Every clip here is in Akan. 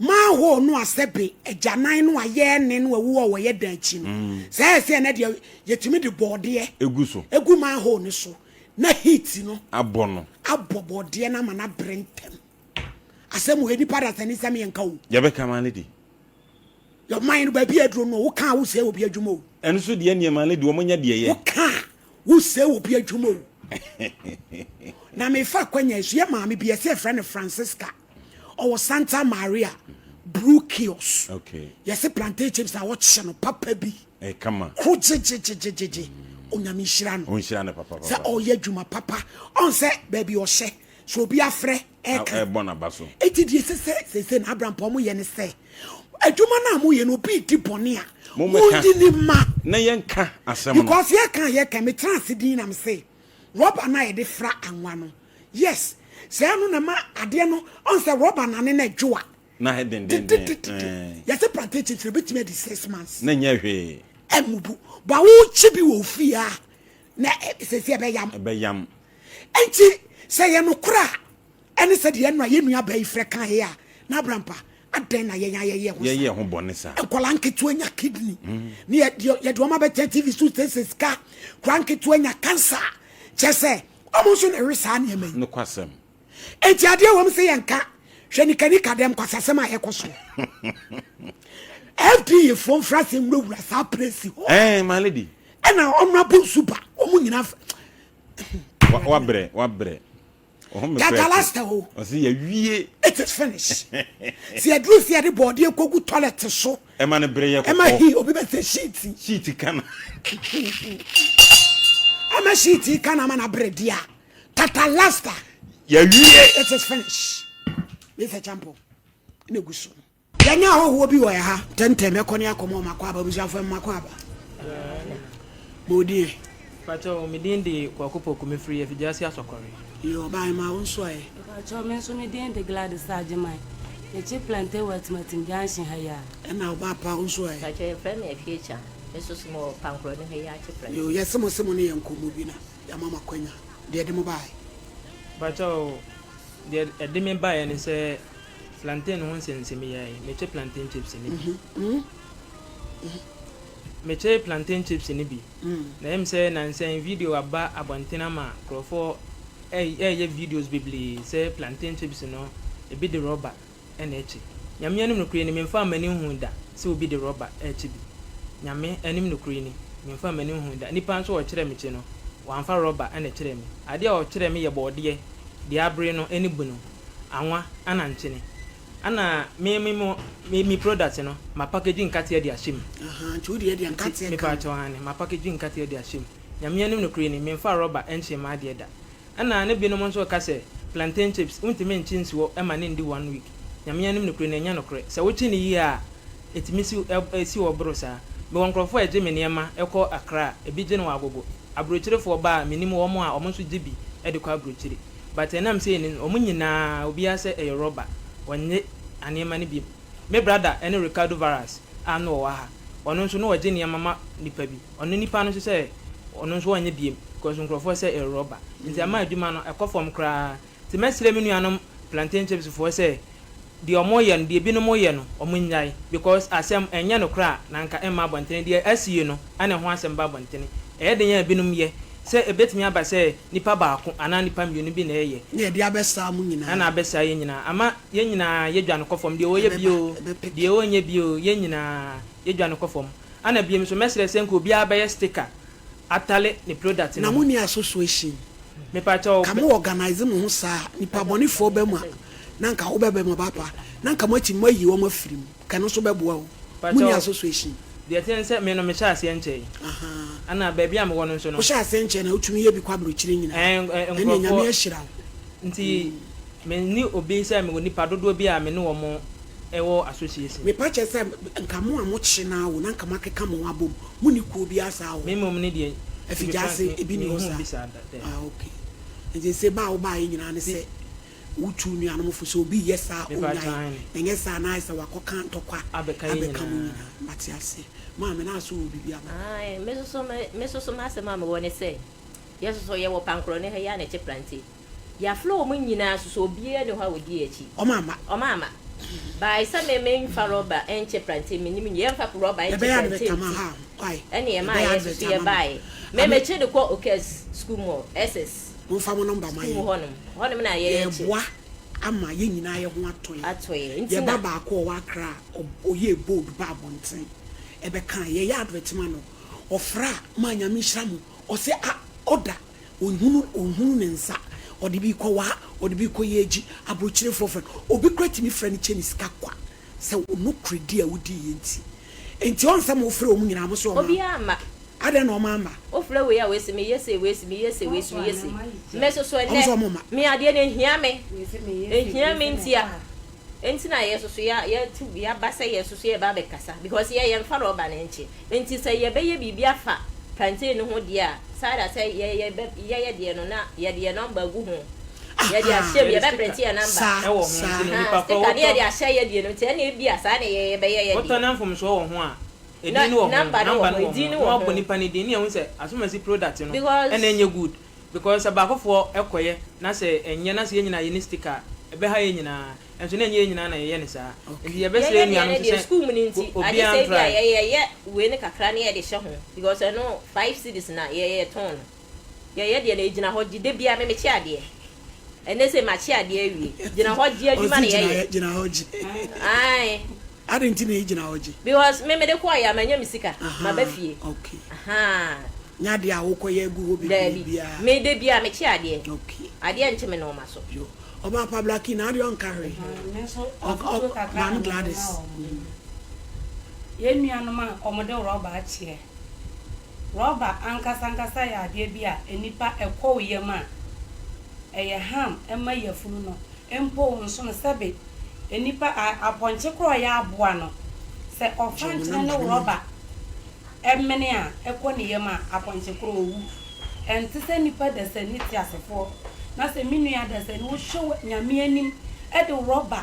Manhole no a sɛbe agyanan no a yɛne no awu a wɔyɛ dan akyi no, sɛ ɛyɛ sɛ ɛnɛ deɛ yɛtumi de bɔɔdeɛ egu so. Egu manhole no so na heat no abɔ no. Abɔ bɔɔdeɛ no ama no abere ntɛm. Asɛm wɔ nipa da sɛ ne nsɛm yɛ nka o. Yɛbɛka ma ne di. Yɛman no baabi aduro no, woka a wosɛe obi adwuma o. Ɛno so deɛ nneɛma ne di wɔn nyɛ deɛ yɛ. Woka a wosɛe obi adwuma o. Na mefa akwanya so yɛ maame bi yɛsɛ yɛfrɛ no Francisca, ɔwɔ Santa Maria Brew Kiosk. Yɛsɛ plantain chips a wɔkyɛ no papa bi. Kama. Koro gyegyegyegyegye. Onyame nhyira no. Ɔnhyira no papa. Sɛ ɔyɛ adwuma papa ɔn sɛ baabi ɔhyɛ sɛ obi afrɛ ɛka. Ɛbɔ n'aba so. Eti deɛ ɛsɛ sɛ sese na abrampɔ ɔmo yɛ ne sɛ adwuma no a moyɛ no, obi di bɔne a mommɛka monyi ne ma na yɛnka asɛm no. Because yɛka metena ase din nam se rɔba no a yɛde fra anwa no, yes, sɛ ɛno na ma adeɛ no ɔn sɛ rɔba nane no adwo a na ayɛ dendenden. Dededede yɛsɛ plantain chips no ebɛtumi adi 6 months. Na nyɛ hwee. Ɛmubu ba wokyi bi wɔ ofie a na sɛsi ɛbɛyam. Ɛbɛyam. Nti sɛ yɛ nokorɛ a ɛne sɛ deɛ ɛno a yɛn nua baa yi frɛ kan yɛ a na abrampa adɛn na yɛn ayɛyɛ ho yɛyɛ ho bɔne saa. Nkɔla nketewa nya kidney ne yɛde wɔn abɛtɛn TV so sɛ sika kora nketewa nya cancer, kyɛ sɛ ɔmo nso na ɛwe saa nneɛma yi. Nokwasɛm. Enti adeɛ wɔm sɛ yɛnka hwɛ nikanika dɛm kwasasɛm a ɛkɔ so, FDA foɔ mfra sɛ nwurawura saa presi hɔ. My lady. Ɛna ɔno nso ba ɔmo nyinaa wabrɛ wabrɛ. Tatalasta o. Ɔsɛ yɛwie. It is finished. Sɛ yɛduru sɛ yɛde bɔɔdeɛ kɔgu toilet so ɛma no bere yɛ ɛma kɔkɔɔ. Hi obi bɛ sɛ sheet. Sheet kana. Ɛma sheet ka na ama na bere di a tatalasta. Yɛwie. It is finished. Mr Champo na egu so no yɛnyɛ ahɔhoɔ bi wɔ yɛ ha ntɛntɛm ɛkɔ ne akɔmɔ ɔmakɔ aba abusuafoɔ mmakɔ aba ma odi yɛ. Pakyɛw, me din de Kwaku Poku, mefiri Afigyase Asɔkɔre. Yɛ ɔbaa ma wo nso ayɛ. Pakyɛw, me nso me din de Gladys Agyeman. Mekye plantain wɔ Atimatim Junction ha yi a. Ɛna ɔbaa pa wo nso ayɛ. Pakyɛw, yɛfrɛ me Afiecha. Me nso so mewɔ Pankorɔ ne ha yi akye plantain. Yo, yɛse mo se mo ne yɛ nkɔmmɔ bi na yɛama mo akwanya deɛ ɛde mo baeɛ. Pakyɛw, deɛ ɛde me baeɛ ne sɛ plantain ho nsɛnsɛm yi ayɛ. Mekye plantain chips ne bi. Mekye plantain chips ne bi. Na ɛyɛ me sɛ nansan video aba abɔnten ama nkurɔfoɔ ɛyɛ videos bebree sɛ plantain chips no ebi de rɔba ɛna ɛkyi. Nyame anim nokorɛ ni, memfa m'ani hu da sɛ obi de rɔba ɛkyi bi. Nyame anim nokorɛ ni, memfa m'ani hu da. Nipa nso a ɔkyerɛ me kyi no, wamfa rɔba ɛna ɛkyerɛ me. Adeɛ a ɔkyerɛ me yɛ bɔɔdeɛ, deɛ abere no ɛne bunu, anwa ɛna nkyene. Ɛna me product no, ma package nkateɛ de ahyɛ mu. Aha, nti wodeɛ deɛ nkateɛ ka. Mepa kyɛw ane, ma package nkateɛ de ahyɛ mu. Nyame anim nokorɛ ni, memfa rɔba ɛnhyɛ m'adeɛ da. Ɛna ne binom nso ka sɛ plantain chips wontumi nkye nsuo ɛma ne ndi one week. Nyame anim nokorɛ ni, ɛnyɛ nokorɛ. Sɛ wokye ne yie a, ɛtumi si ɛsi wɔ boro saa. Mewɔ nkurɔfoɔ a ɛgye me nneɛma ɛkɔ Accra, ebi gye no wɔ Agogo. Aburokyerefoɔ ba a menim wɔn a wɔn nso gye bi de kɔ aburokyire. But ɛnam sɛ yɛnim wɔn nyinaa obiara sɛ ɛyɛ rɔba, wɔnnye nneɛma no bi. Me brother ɛne Ricardo Varas a no wɔwɔ ha. Ɔno nso no wɔgye nneɛma ma nipa bi. Ɔno nipa no nso sɛ ɔno nso ɔnyɛ biem because nkurɔfoɔ sɛ ɛyɛ rɔba. Nti ama adwuma no ɛkɔ fam koraa. Nti mɛsrɛ me nuanom plantain chips foɔ sɛ deɛ ɔmo yɛ no, deɛ ebinom yɛ no, ɔmo nnyae because asɛm ɛnyɛ no koraa na nka ɛmma abɔntene. Deɛ asie no ɛna ɛho asɛm ba abɔntene. Ɛyɛ den a ebinom yɛ sɛ ebetumi aba sɛ nipa baako anaa nipa mmienu bi na ɛyɛ. Ne yɛde abɛsaa mu nyinaa. Ɛna abɛsaa yɛn nyinaa ama yɛn nyinaa yɛdwa no kɔ fam. Deɛ wɔyɛ bio, ɛbɛpeke. Deɛ wɔnyɛ bio, yɛn nyinaa yɛdwa no kɔ fam. Ɛna bio nso mɛsrɛ sɛ nka obiara bɛyɛ sticker atale ne product na no mo ho. ni association. Mepakyɛw. Ka mo organise mo ho saa nipa bɔnefoɔ bɛ mu a na nka wobɛbɛ mo papa na nka mo akyi mo ayi wɔn afiri mu ka no nso bɛboa o. Mo ni Pakyɛw. Association. Deɛ ɛteɛ ne sɛ me no mehyɛ aseɛ nkyɛe. Ɛna baabi a mewɔ no nso no. Wohyɛ aseɛ nkyɛn na wotumi yɛ bi kɔ aburokyire nyinaa. Ɛɛ ɛne Nyame nkurɔfoɔ ahyira wo. Nti menni obi sɛ mewɔ nipa dodoɔ bi a me ne wɔn ɛwɔ association. Mepa kyɛ sɛ nka mo a mokye no awo na nka moakeka mo ho abom, mo ne kuo bi asa wɔ Me mmom ne deɛ Afigya ase ebi ni hɔ menhuu saa. Bi saa da dɛ. Ah, okay, nti sɛ ba a wobaayɛ nyinaa ne sɛ wotu nuanom fo sɛ obi yɛ saa Mepa onyae kyɛw, aane. Na ɛnyɛ saa na ayɛ sɛ wakɔka ntɔkwa abɛka yɛn abɛka mu nyinaa. Nyinaa mate ase. Maame na asɛ wɔ biribi aba. Ae, me soso m'asɛm a mewɔ ne sɛ yɛ soso yɛwɔ Pankorɔ ne ha yi a na ɛkye plantain. Yɛafrɛ wɔn nyinaa soso, obiara ni hɔ a wɔdi akyi. Ɔma ama. Ɔma ama. By sɛ me me nfa rɔba nkyɛ plantain me nim yɛ nfa rɔba nkyɛ Yɛbɛyɛ advert plantain ama ti ha wai ɛne yɛ maa yɛbɛyɛ yɛ advert soso yɛ ama mo baeɛ me ame me kye de kɔ okes school mu hɔ SS Momfa mo number ma school mu yɛn hɔ nom hɔ nom na yɛ yɛ kye. Yɛreboa ama yɛn nyinaa yɛ ho atɔ yɛn. Atɔ yɛ nti Yɛn ba na. baako a ɔwɔ Accra a ɔyɛɛ bold baa abɔnten ɛbɛkaa yɛyɛ advert ma no ɔfrɛ a maa Nyame nhyira mo ɔse ah ɔda Ɔnhunu ɔnhunu ne nsa. Ɔde bi kɔ waa, ɔde bi kɔ yeegyi, aburokyirefoɔ frɛ no. Obi koraa tumi frɛ no kyɛ no sika kwa sɛ wo nokorɛdie a wodiiɛ nti. Enti ɔn sɛ mofrɛ wɔn nyinaa mo se wɔn amma. Obiara amma. Adɛn na wɔn amma? Wofrɛ wei a wei se meyɛ sei, wei se meyɛ sei, wei se meyɛ sei. Me nso so Wɔn nso ɛnnɛ, wɔn mma. me adeɛ no ɛhia me. Ɛhia me ntia. Enti na yɛ nso so yɛ yɛatu yɛaba sɛ yɛ nso so yɛreba abɛkasa because yɛ yɛmfa rɔba no nkye. Enti sɛ yɛbɛyɛ biribi afa plantain no ho deɛ a, saa da sɛ yɛ yɛbɛ yɛyɛ deɛ no na yɛde yɛn nɔmba agu ho. Yɛde ahyɛ mu, Yɛde yɛbɛ sticker printe yɛn nɔmba. Saa, wɔ ho saa. nti no Ahaa, nipa korɔ sticker ne wotɔ yɛde ahyɛ yɛ deɛ no nti ɛnna ebia saa na yɛ yɛbɛyɛ yɛ wotɔ deɛ. na mfomsoɔ wɔ ho a, Na edin no wɔ ho, nɔmba no wɔ number ho, no wɔ edin ho, no na wɔ wabɔ ho. nipa no din ne yɛahu sɛ asomasi product no Because. ɛna ɛnyɛ good. Because sɛ baakofoɔ kɔyɛ na sɛ ɛnyɛ na sɛ yɛn nyinaa yɛnni sticker a, ɛbɛha yɛn nyinaa. Nso na ɛnyɛ yɛn nyinaa na yɛyɛ no saa. Nti yɛbɛsrɛ Yɛyɛ yɛn deɛ nuanom no nso deɛ sɛ sukuu mu no nti, agye obiara sɛ ebia ntry. yɛyɛ wei no kakra na yɛde hyɛ ho because ɛno 5 cedis na yɛyɛ tɔn no. Yɛyɛ deɛ no ɛgyina hɔ gye da biara me mekye adeɛ. Ɛnɛ sei makye adeɛ awie. Gyina hɔ gye adwuma Ɔse na gyina yɛyɛ. gyina hɔ gye. Ae. Adɛn nti na ɛgyina hɔ gye? Because me mede kɔɔeɛ a manya me sika, maba Ahaa, fie. okay. Ahaa. Nyɛ adeɛ a wokɔyɛ agu hɔ bebree Daabi. biara. Me da biara mekye adeɛ. Okay. Adeɛ nkye me nnoɔma so. Yo. Ɔbaa pa Blackie na adeɛ ɔnka hwee. Me nso Ɔ ɔ afotuo kakra na Maame mede ma Gladys. wɔn. Yɛn nuanom a wɔde rɔba akyeɛ. Rɔba ankasa ankasa yɛ adeɛ bi a nnipa ɛkɔ wo yam a, ɛyɛ harm ma yafunu no. Mpo wo nsono sɛbe nnipa a apɔnkye koraa a ɔyɛ aboa no, sɛ ɔfa Gye wɔn nkyene number ne no ma me. rɔba mene a ɛkɔ ne yam a, apɔnkye korɔ ɔwu. Ɛnte sɛ nnipa dasani teasefoɔ. Na sɛ me nua dasani wohwɛ wo Nyame anim de rɔba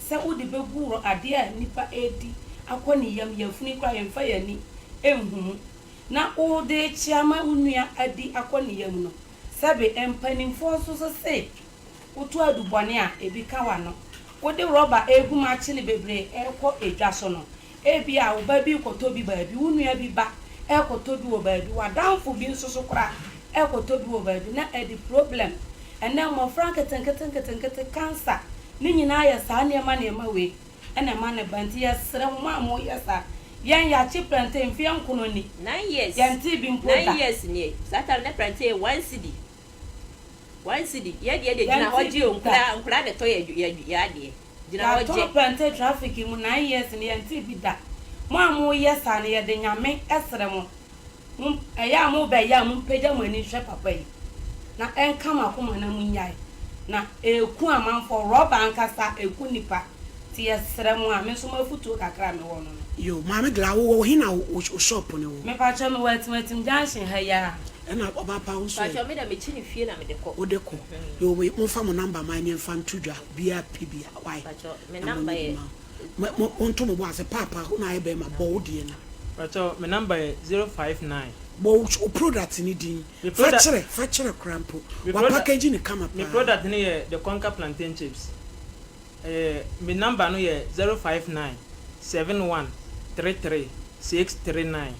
sɛ wode bɛgu rɔ adeɛ a nnipa redi akɔ ne yam, yafunu koraa yɛmfa yɛn ani nhu mu, na wode rekyea ma wo nua adi akɔ ne yam no, sɛbe mpanimfoɔ nso so se woto adubɔne a, ebi ka w'ano. Wode rɔba regu mu akyene bebree rekɔ dwa so no, Ebia wo ba bi rekɔtɔ bi baabi, wo nua bi ba rekɔtɔ bi wɔ baabi, w'adamfo bi nso so koraa rekɔtɔ bi wɔ baabi, na ɛde problem. Ɛnnɛ mmɔfra nketenkete nketenkete, cancer, ne nyinaa yɛ saa nneɛma nneɛma wei na ɛma no ba. Nti yɛsrɛ mo, mo a moyɛ saa, yɛn yɛakye prɛnte mfeɛ nkono ni, 9 years yɛntee bi mpo 9 da. years nie saa time na prɛnte yɛ 1 cedi 1 cedi yɛ deɛ deɛ gyina hɔ Yɛntee gye bi o da. nkura nkura na ɛtɔ yɛ yɛ yɛ adeɛ gyina hɔ gye. Yɛatɔn prɛnte traffic mu 9 years no yɛntee bi da. Mo a moyɛ saa no yɛde Nyame srɛ mo, mo ɛyɛ a mobɛyɛ a mompagya mo ani nhwɛ papa yi na ɛnka mo akoma na monnyae na ɛreku amanfoɔ, rɔba ankasa ɛku nnipa nti yɛsrɛ mo a me nso m'afutuo kakra a mewɔ no no. Yo, Maame Gla, wo wɔ he na wo shop no wɔ? Mepakyɛw mewɔ Atimatim junction ha yi ara. Ɛna ɔbaa pa wo nso ɛ? Pakyɛw me deɛ mekyi ne fie na mede kɔ. Wode kɔ? Yo, momfa mo number ma yɛn mfa nto dwa, obiara pɛ bi a, wai? Pakyɛw me Na number monyɛ bi yɛ. ma wo. Mo, monto mo bo ase, paapa, wo na ayɛ bɛɛma, bɔ wo deɛ no. Pakyɛw me number yɛ 059. Bɔ wo wo product no din, Me fa product. kyerɛ, fa kyerɛ koraa mpo. Me Wa product. package no kama Me paa. product no yɛ the conquer plantain chips. Ɛyɛ me number no yɛ 059 71 33 639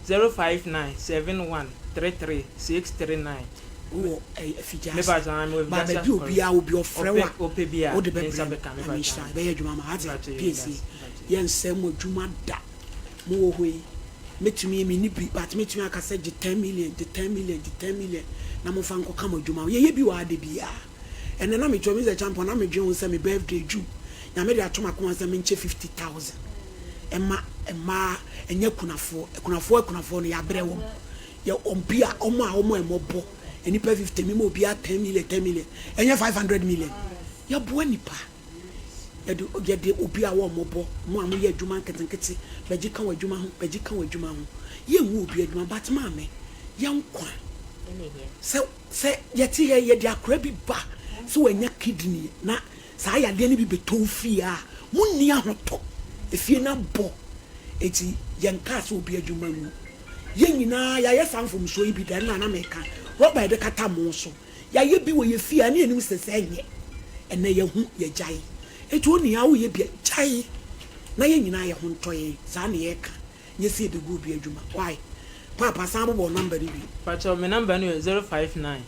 059 71 33 639. Wowɔ ɛyi Afigya Me ase. pakyɛ ae mewɔ Ba Afigya ase baabi asokɔre. obiara obi ɔfrɛ wo Ɔpɛ a, ɔpɛ bi a wode ne nsa bɛbrɛ no. bɛka me Nyame pakyɛ nhyira wo. ae. Ɛbɛyɛ adwuma ama wo. Me Ate? pakyɛ yɛ PAC, medase me pakyɛ. yɛnsɛe mo adwuma da. Mowɔ hɔ yi, mɛtumi, menni bi, but mɛtumi aka sɛ gye 10 million, gye 10 million, gye 10 million na momfa nkɔka mo adwuma ho. Yɛyɛ bi wɔ ha da biara. Ɛnnɛ na metwa Mister Acheampong na medwen ho sɛ me birthday dwu, Nyame de ato m'akoma sɛ menkyɛ 50,000 mma mmaa, ɛnyɛ akunafoɔ, akunafoɔ akunafoɔ no yɛabrɛ wɔn, yɛ wɔn bi a wɔn a wɔn ɛmmɔbɔ, nnipa 50 mema obiara 10 million, 10 million, ɛnyɛ 500 million, yɛboa nnipa, yɛde yɛde obi a wɔn mmɔbɔ, mo a moyɛ adwuma nketenkete, bɛgye ka wɔ adwuma ho, bɛgye ka wɔ adwuma ho, yɛngu obi adwuma, but maame, yɛn nkwa, sɛ Sɛ yɛte ha yi, yɛde akora bi ba sɛ wanya kidney na saa yadeɛ no bi bɛtɔ wo fie a, monni ahotɔ. Efie no abɔ. Enti yɛnkaa sɛ obi adwuma ngu. Yɛn nyinaa yɛayɛ saa mfomsoɔ yi bi da, ɛno na na meka. Rɔba a yɛde kata mo so, yɛayɛ bi wɔ yɛn fie a na yɛnim sɛ sɛ ɛnyɛ. Ɛnnɛ yɛahu, yɛagyae. Enti onii a woyɛ bia gyae na yɛn nyinaa yɛ ho ntɔ yɛn. Saa na yɛka. Nyɛ sɛ yɛbɛgu obi adwuma. Why? Paapa san bobɔ wo number no bio. Pakyɛw me number no yɛ 059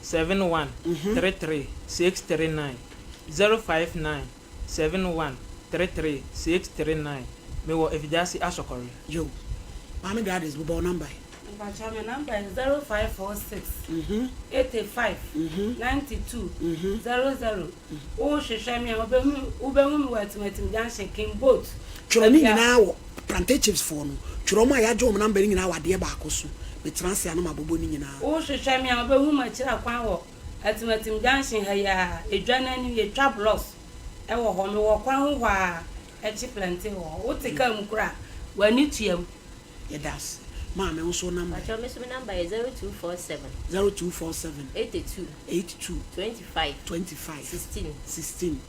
71 33 639 059 71 33 639 mewɔ Efigyase Asɔkɔre. Yo. Maame Gladys bobɔ wo number yi. Mpakyɛw me number yɛ 0546 85 92 00 Wo hwehwɛ me a wobɛhu me wɔ Atimatim Junction, King Boat. Twerɛ ne nyinaa wɔ Plantain chips foɔ no twerɛ wɔn a yɛagye wɔn number no nyinaa wɔ adeɛ baako so. Metena ase a na mabobɔ ne nyinaa. Wo hwehwɛ me a wobɛhu m'akyiri akwan wɔ Atimatim Junction ha yi ara, edwa no anim, yɛtwa blocks wɔ hɔ. Mewɔ kwan ho hɔ ara, ɛkye plantain wɔ hɔ. Wote kaa mu koraa a, w'ani tua mu. Yɛda ase. Maame, wo nso wo number? Pakyɛw, me nso me number yɛ 0247. 0247. 82. 82. 25. 25. 16. 16.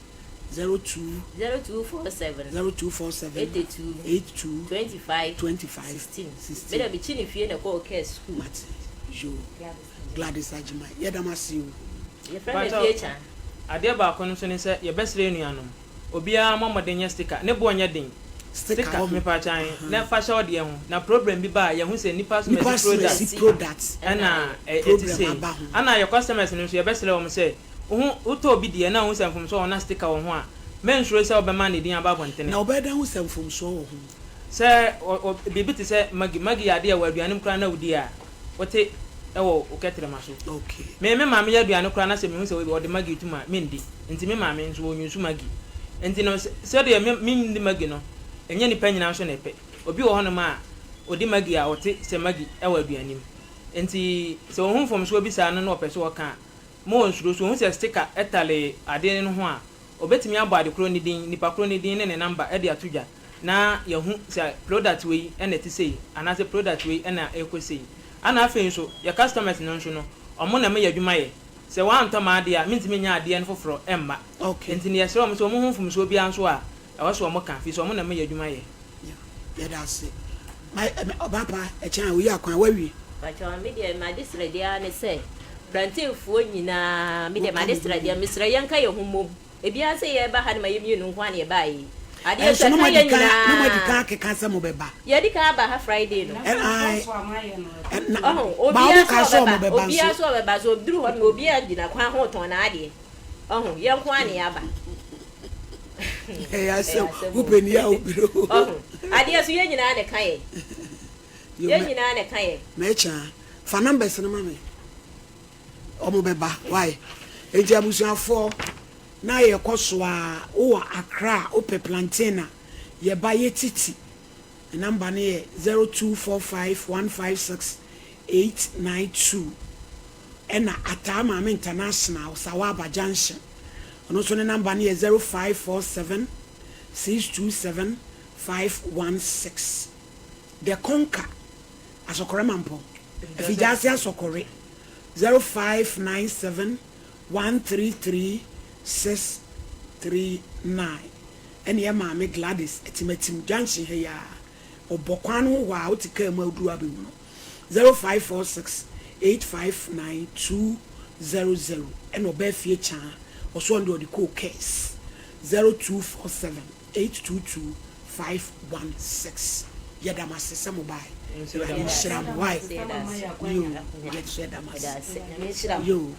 02. 0247. 0247. 82. 82. 25. 25. 16. 16. Me na me kyi ne fie na ɛkɔɔ kɛɛ sukuu. Mate. Yoo. Gladys Agyemang, yɛda mo ase o. Yɛfrɛ me Afie Kyan. Adeɛ baako no nso ne sɛ yɛbɛsrɛ anuanom. Obiara mmɔ mmɔden nyɛ sticker, ne boɔ nyɛ den. Sticker Sticker, wɔ ho. mepaakyɛ ahe, na fa hyɛ wo deɛ ho, na problem bi ba a, yɛahu sɛ nnipa Nnipa asomasi asomasi product product ɛna ɛ ɛte problem sei. aba ho. Ɛna yɛ customers no nso yɛbɛsrɛ wɔn sɛ, wohu, wotɔ obi deɛ na wohu sɛ mfomsoɔ wɔ ho na sticker wɔ ho a, mɛnsuro sɛ wobɛma ne din aba abɔntene. Na wobɛyɛ dɛn ahu sɛ mfomsoɔ wɔ ho? Sɛ ɔ ɔ biribi te sɛ maggi, maggi yɛ adeɛ a ɛwɔ aduane mu koraa na wodi a, wote wɔ wo kɛtrɛma so. Okay. Me me maame yɛ aduane koraa na sɛ mehu sɛ ɔde maggi to mu a, mendi. Nti me maame nso ɔnyusu maggi. Nti no sɛdeɛ me menni maggi no, ɛnyɛ nnipa nyinaa nso na ɛpɛ. Obi wɔ hɔnom a, ɔdi maggi a ɔte sɛ maggi wɔ aduane mu. Nti sɛ ɔhu mfomsoɔ bi saa no na ɔpɛ sɛ ɔka a, ma ɔnsuro. Sɛ ɔhu sɛ sticker tale adeɛ no ho a, ɔbɛtumi abɔ ade korɔ no din, nipa korɔ no din ne ne number de ato dwa na yɛahu sɛ product wei na ɛte sei anaasɛ product wei na ɛrekɔ sei. Ɛna afei nso, yɛ customers no nso no, wɔn na meyɛ adwuma yɛ. Sɛ wɔantɔ m'adeɛ a, mentumi nyɛ adeɛ no foforɔ mma. Okay. Nti no yɛsrɛ wɔn sɛ wɔhu mfomsoɔ biara nso a, ɛwɔ sɛ wɔka, firi sɛ wɔn na meyɛ adwuma yɛ. Yeah, yɛda ase. Ma, ɛ, ɔbaa pa, ɛkyɛn a, woyi akwan, woawie? Pakyɛw, me deɛ m'adesrɛdeɛ ara ne sɛ, Plantainfoɔ nyinaa, me deɛ m'adesrɛdeɛ, mesrɛ yɛnka yɛn ho mmom. Ebiara sɛ yɛreba ha no ma yɛn mmienu nko ara na yɛbaeɛ yi. Adeɛ nso Ɛnso na ɛka moadi yɛn kan, na moadi nyinaa. kan akeka sɛ mobɛba. Yɛadi kan aba ha Friday no. Ɛ, ae, ɛ, na, Ɔho, ba obiara wɔn kaa sɛ sɛ ɔbɛba, wɔbɛba obiara nso. sɛ ɔbɛba, so ɔduru hɔ no obiara gyina kwan ho retɔn n'adeɛ. Ɔho, yɛn nko ara na yɛaba. Ɛyɛ Ɛyɛ asɛm, asɛm o. wopɛ ni a wobere o. Ɔho, adeɛ nso yɛn nyinaa na ɛka yɛn. Yo, Yɛn mɛ, nyinaa na ɛka yɛn. mɛkya, fa numbers no ma me. Ɔmo bɛba wai. Enti abusuafoɔ na yɛkɔ so aa wowɔ Accra a wopɛ plantain a yɛba yɛtiti me number no yɛ 0245156892 ɛna Ataa Maame International Sawaba Junction ɔno nso ne number no yɛ 0547627516 The Conquer Asɔkɔrɛ Mampɔn Afigyaase Asɔkɔre 0597 133 639 ɛne yɛ maame Gladys Atimatim junction ha yi ara ɔbɔ kwan no ho hɔ a wote kaa mu a woduru abɛhu no 0546 859 200 ɛna ɔbaa fie kyaa ɔso ɔno deɛ ɔde kɔɔ case 0247 822 516 yɛda mo ase sɛ mo bae Awurade nhyira mo wai yoo yɛnso yɛda mo ase yoo.